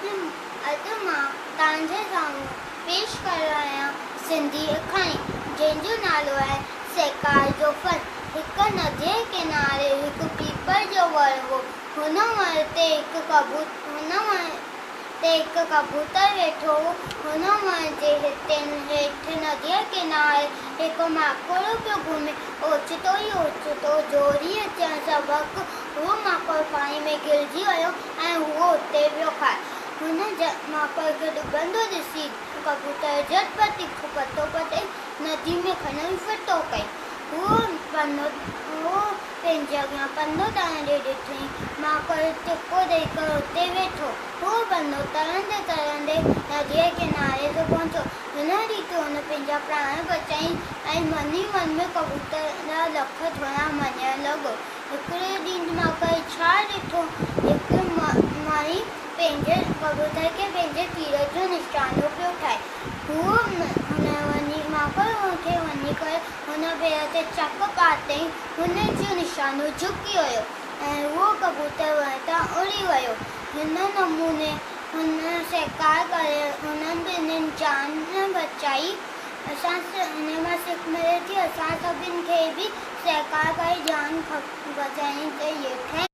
اڄ مان توهان جي سامهون پيش ڪري رهيو آهيان سنڌي آکاڻي جنهن جو نالو آهي سهڪار جو فن. هڪ نديء جي ڪناري هڪ پيپر جو وڻ هو. هن وڻ تي هڪ هن وڻ تي هڪ ڪبوتر ويٺو هو. هن وڻ جي هيٺ نديء ڪناري هڪ ماڪوڙو پيو گهمي. اوچتو ئي اوچتو زوري اچڻ سبب اهو ماڪوڙو پاڻي ۾ گهلجي ويو ۽ هو اتي پيو کائي. هن ماڪوڙي کي ڏبندو ڏسي ڪبوتر جهٽ پٽ هڪ پتو پٽي ندي ۾ کڻي ڦٽو ڪئي. هو پنهنجي اڳيان پنو ترندي ڏٺئين. ماڪوڙو ٽپو ڏئي ڪري اتي ويٺو. هو پنو ترندي ترندي نديء ڪناري تي پهتو. هن ريت هن پنهنجا پراڻ بچائين ۽ من ئي من ۾ ڪبوتر جا لک ٿورا مڃڻ لڳو. هڪڙي ڏينهن ماڪڙ ڇا ڏٺو، هڪ ماڻي پنهنجي ڪبوتر کي پنهنجي تير جو نشانو پيو ٺاهي. هو هن وڃي ماڪڙ هن کي وڃي ڪري هن پير تي چڪ پاتائين. هن جو نشانو جهڪي ويو ۽ اهو ڪبوتر وڻ تان اڙي ويو. هن نموني هن سهڪار ڪري هنن ٻنهين جان بچائي. اسان ان مان سک ملي ٿي اسان سڀن کي به سهڪار ڪري جان بچائڻي چاهيي.